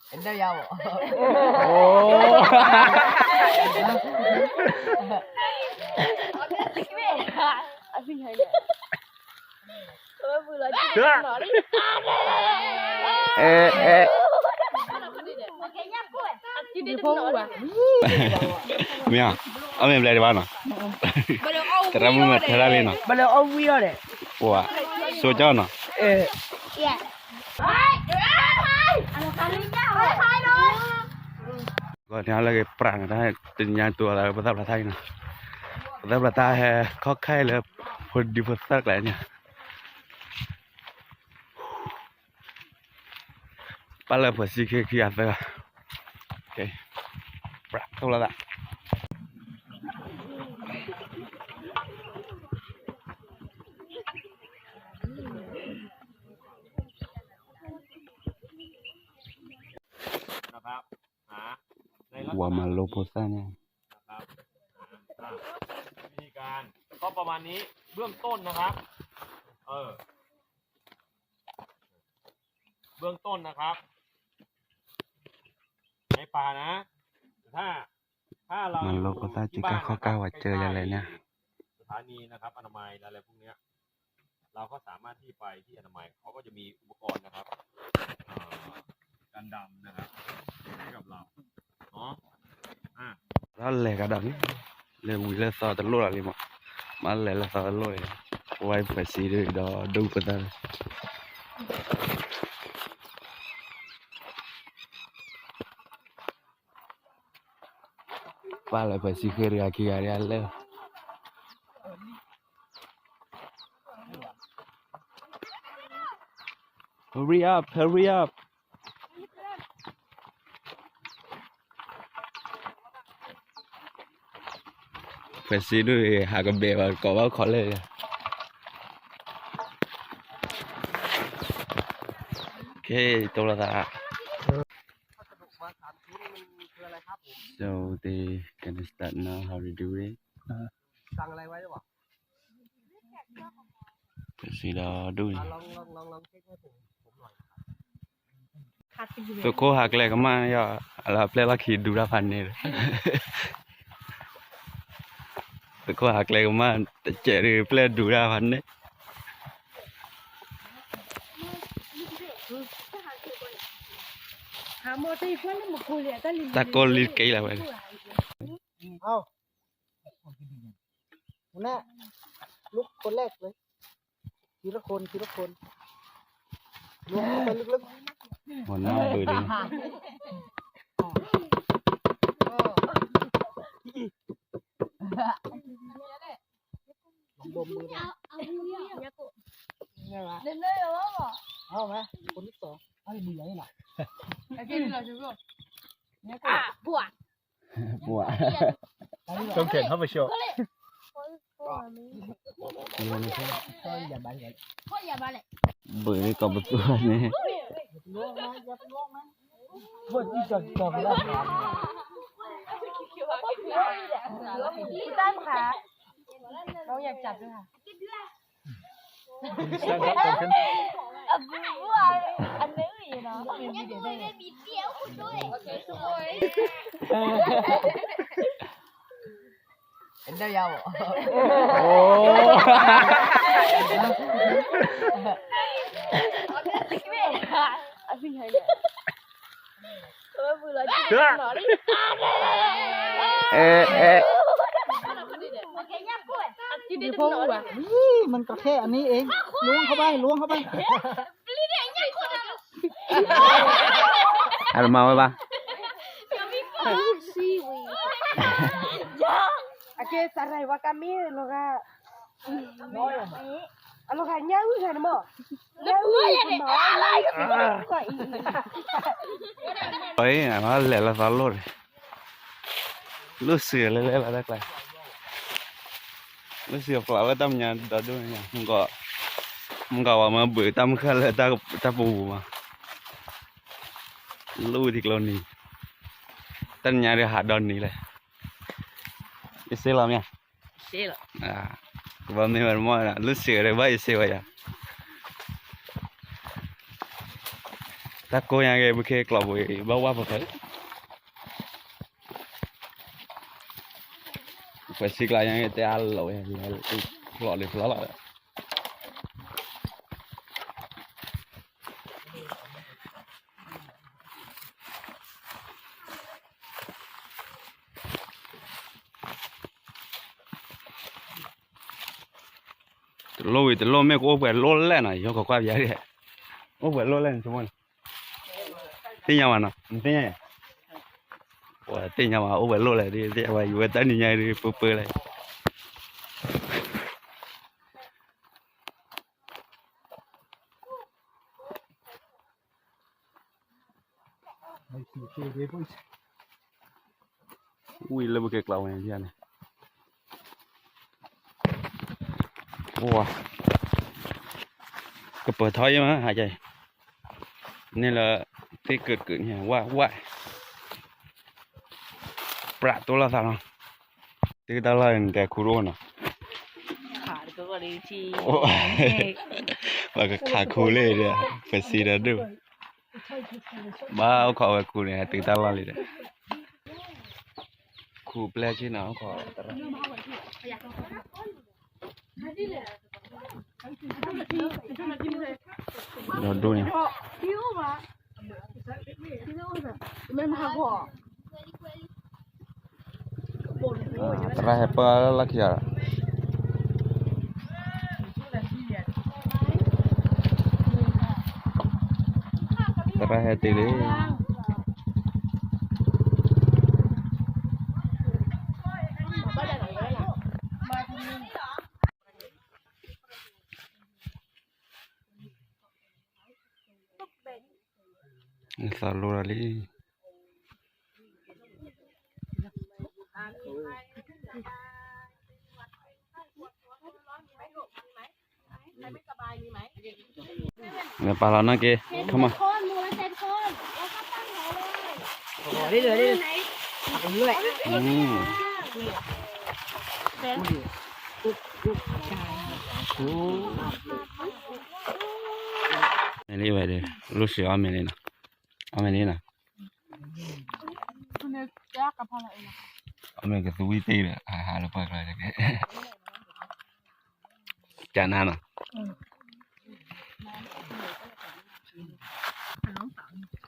ເຫັນໄດ້ຍາວບໍ່? ໂອ້ ເອີ ເອີ ມີຫຍັງ? ເອົາແມ່ນແບລະວານເນາະ ແຕ່ລະມື້ແມ່ນແທ້ເລີຍເນາະ ບໍ່ໄດ້ເອົາວີເລີຍ ໂອ້ ໂຊເຈົ້າເນາະ ເອີ ກອນນີ້ເຮົາເລີຍປາງໄດ້ເປັນຍານຕົວລາວ ພາສາໄທເນາະ ພາສາໄທແຮ ຂໍໄຂ່ເລີຍ ພໍດີພໍສັກແຫຼະນີ້ ປາເລີຍ ເພື່ອຊິເຄຍເຄຍເສືອ ໂອເຄ ປາກເຂົ້າລະລະ. ນະຄັບ ຫາໃນລັກສະນະ ຫົວມາໂລໂພຊາເນຍ ນະຄັບ ອ່າ ວິທີການກໍປະມານນີ້ ເບື້ອງຕົ້ນນະຄັບ ເອີ ເບື້ອງຕົ້ນນະຄັບ ໃນປ່ານະ ຖ້າ ຖ້າເຮົາ ມັນໂລໂພຊາຈິກາ ເຂົາກະວ່າເຈີຢ່າງໃດເນຍ ສະຖານີນະຄັບ ອະນາໄມ ແລະ ອະໄລພວກເນີ້ຍ ເຮົາກໍສາມາດທີ່ໄປທີ່ອະນາໄມ ເຂົາກໍຈະມີອຸປະກອນນະຄັບ ເອີ ກັນດຳນະຄັບ ໃຫ້ກັບເຮົາເນາະ ອາ ລະແລກະດຳ ເລີກວິເລີກຊອຕະໂລດລະລິມ ມາແລກລະຊອຕະໂລດ ໄວ້ເພື່ອຊິໄດ້ດໍດູປະຕາ ປາເລີຍ ເພິ່ນຊິຂຶ້ນເຮືອຂີ່ຈັກກະຍານເລີຍ Hurry up, hurry up. ເພິ່ນຊິດູຫາກະເບວ່າກໍເວົ້າຂໍເລີຍ ໂອເຄ ໂທລະສັບ. ເຈົ້າເຕ ການສະຕາດນາວ how to do it ສັ່ງອະໄລໄວ້ຫຼືເປົ່າ? ເພິ່ນຊິລໍດູ ອ່ະ ລອງ ລອງ ລອງ ລອງເຊັກໃຫ້ຜົມ ຜົມໜ້ອຍ. ໂຕໂຄຫາແກລກະມາ ອາລາແປລະຄີດູດາພັນເນ ໂຕໂຄຫາແກລກະມາ ແຈເຣແປລະດູດາພັນເນ ຕາໂກລິດເກຍລະໄວ້. ເອົາ ຫັ້ນແຫຼະ ລຸກຄົນແລກເລີຍ ທີລະຄົນ ທີລະຄົນ ລວມເຂົ້າໄປເລິກໆ ຫົວໜ້າເບີດ ລອງດົມເບິ່ງ ເອົາມາ ຄົນທີສອງ ເອົາມືໃຫຍ່ນະ ປວດ ປົວ ຕ້ອງແຂນເຂົ້າໄປໂຊ ເບີນີ້ກໍບໍ່ຕົວນີ້ ພີ່ຕັ້ມຄະ ນ້ອງຢາກຈັບດ້ວຍຄະ. ເຫັນໄດ້ຍາວບໍ່? ໂອ້ ເອີ ເອີ ນີ້ ມັນກໍແຄ່ອັນນີ້ເອງ ລວງເຂົ້າໄປ ລວງເຂົ້າໄປ ອັນມາໄວ້ບາ ອາເກ ສາໄລວາກາມິ ໂລກາ ອາໂລກາ ຍາວອີກຫັ້ນມາ ຍາວອີກຫັ້ນມາ ຂ້ອຍອີກ ເອີຍ ມາແຫຼະລະຕາໂລດ ລູກເສືອເລີຍ ເລີຍລະໄກ ລູກເສືອປາໄວ້ຕາມຍາດອດດູຍາ ມັນກໍ ມັນກໍວ່າມາເບີຕາມເຂື່ອນເລີຍ ຕາ ຕາປູມາ ລູກທີ່ໂລນີ້ ຕາຍາດຫາດອນນີ້ເລີຍ ເອເຊລາມຍາ ເຊລາ ອ່າ ວ່າແມ່ນມາ ລູກເສືອໄດ້ວ່າເອເຊວະຍາ ໂ Tako yang ke bukit kelabui bawa apa kali? Pasik lah yang te alo yang kelabui kelabui. တလုံးဝေး တလုံးမ့ၢ်ကအိၣ်ပှဲၤလိၣ်လဲၣ်နီၤ ယိၤကကွၢ်ပျါဒၣ် အိၣ်ပှဲၤလိၣ်လဲၣ်န့ၣ် သ့ၣ်ညါဘၣ်နီၤ မသ့ၣ်ညါ သ့ၣ်ညါဘၣ် အိၣ်ပှဲၤလိၣ်လဲၣ် သ့ၣ်ညါဘၣ် ယူၤဝဲတၢ်နံၤညါဒီး ပၢပၢလဲၣ် อุ้ย แล้วบ่เกะกะเวเนี่ย โอ้ กระเป๋าถอยมาหายใจ นี่แหละที่เกิดเกิดเนี่ย ว่า ว่า ประตูละสามเนาะ ตื้อตลอดแกคูโรเนาะ ขาดก็เลยที่ โอ้ ว่าก็ขาคูเลยเนี่ย ไปซีดาดู บ้า เอาขอไว้คูเนี่ย ตื้อตลอดเลยเนี่ย คูแปลชื่อหนาว ขอตลอด เดี๋ยวดูนี่ Traje para la Kiara. Traje tele. Salurali. แม่ปลาเรานั่งเกะ เข้ามา คน หมู่ละเจ็ดคน แล้วก็ตั้งแถวเลย เรื่อยๆ เรื่อยๆ อืม อันนี้ไว้ดิ ลูกเสือเอาแม่นี่นะ เอาแม่นี่นะ အမေကသူဝီးသေးတယ် အာ ဟာလို့ပတ်ကြတယ် ကျန်နာနော်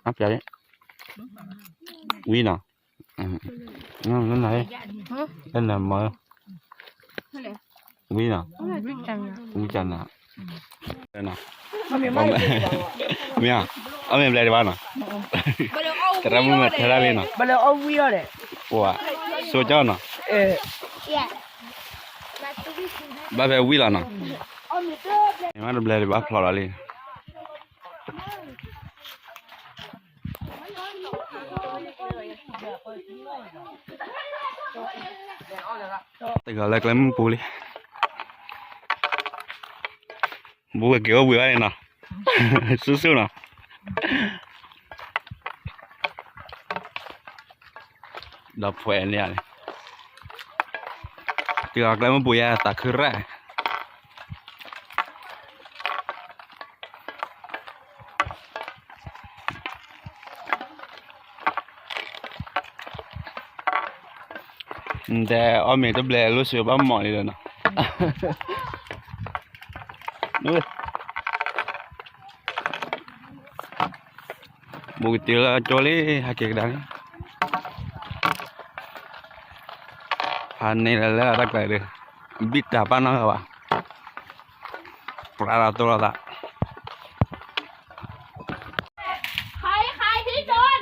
အပြရဝီးနော် နော်နော်နော် ဝီးနော် ဝီးကျန်နာ နော် မင်း အမေဘလဲတပါနော် တရမူမထဲရလေးနော် ဘလဲအဝီးရတယ် ဟိုကဆိုကြောနော် အဲ ဘာပဲဝီးလာနော် မင်းမတဘလဲတပါဖျော်လာလေး တကယ်လဲကျဲမပူလေး ဘူးကဲဝီးဝီးရနော် ဆူဆူနော် ဒီးဖဲန့ၣ် တကယ်ကျဲမပူရ တၢ်ခုရၣ် တဲ အီၣ်မ့ၢ်တဘျဲ လိၣ်စၢၤဘၣ်မီၢ်လံဒီးနီၤ ဘူးကတ့လၢကၠိလံ ဟးက့ၤကဒါန့ၣ် ဖးန့ၣ်လၢလၢတၢ်ကျဲၤဒီး ဘံၣ်တၢ်ပၢ်နီၢ်ဂၤဘၣ် ပြႃးလီၤတိၢ်လီၤသး ใคร ใครที่โดน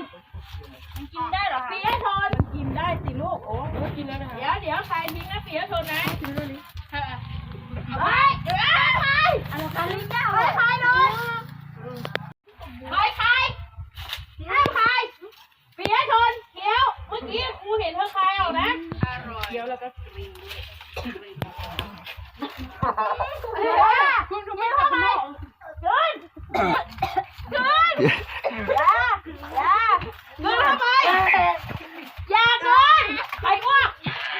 มันกินได้เหรอ เปียะทน มันกินได้สิลูก โอ้ กินแล้วนะคะ เดี๋ยว เดี๋ยว ใครทิ้งนะ เปียะทนนะ เฮ้ย เฮ้ย ใคร ใคร ใครโดน ใคร ใคร ใคร ใคร เปียะทน เคี้ยว เมื่อกี้ครูเห็นเธอคายออกนะ อร่อย เคี้ยวแล้วก็กรี๊ด กรี๊ด คุณดูไม่ทัน เกิน เกิน อย่า อย่า เกินทำไม อย่าเกิน ไปอ้วก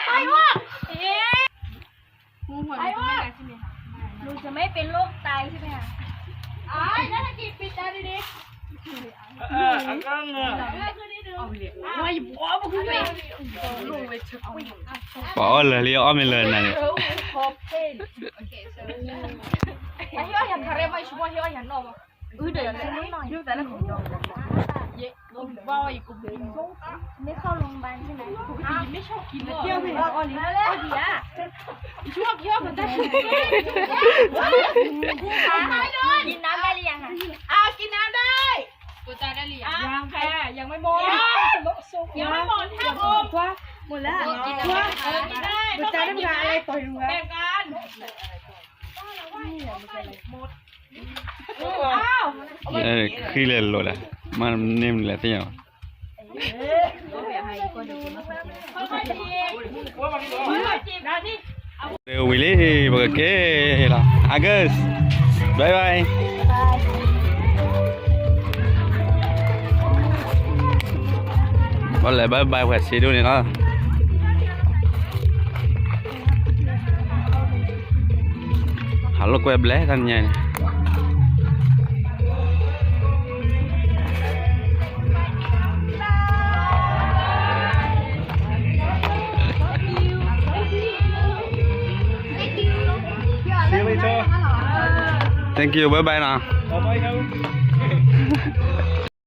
ไปอ้วก เอ๊ะ ครูหัวหนูจะไม่ร้ายใช่ไหมคะ หนูจะไม่เป็นโรคไตใช่ไหมคะ อ้าย นักธุรกิจ ปิดตาดีๆ เออ ປອເລີຍ ລຽວອ້ອມໄປເລີຍນະນີ້. ເຮົາເຂົ້າໂຮງບານໃຊ່ໄໝ? ກິນນ້ຳໄດ້ຫຼືຍັງ? ອ່າ ກິນນ້ຳໄດ້. ປູຕາໄດ້ຫຼືຍັງ? ຍັງແທ້ ຍັງໄມ່ໝົດ ຍັງໄມ່ໝົດ. ໝົດແລ້ວ ກິນໄດ້ ເອີ ກິນໄດ້. ປູຕາໄດ້ເວລາອະໄລຕໍ່ຢູ່ ແບ່ງກັນ. ເອີ ຄືເລີຍໂລດລະ ມາເນັ່ມແຫຼະຕິຫຍັງ. ເດີວິລີ ໂອເຄລະ ອາເກີສ ບາຍບາຍ. ບາຍບາຍ ບາຍບາຍ ເພື່ອນຊິດູນີ້ເນາະ. ເຮົາລົກແວັບແລະ ຄັນໃຫຍ່. See you later. Thank you. Bye bye ນະ. Bye bye ເຮົາ.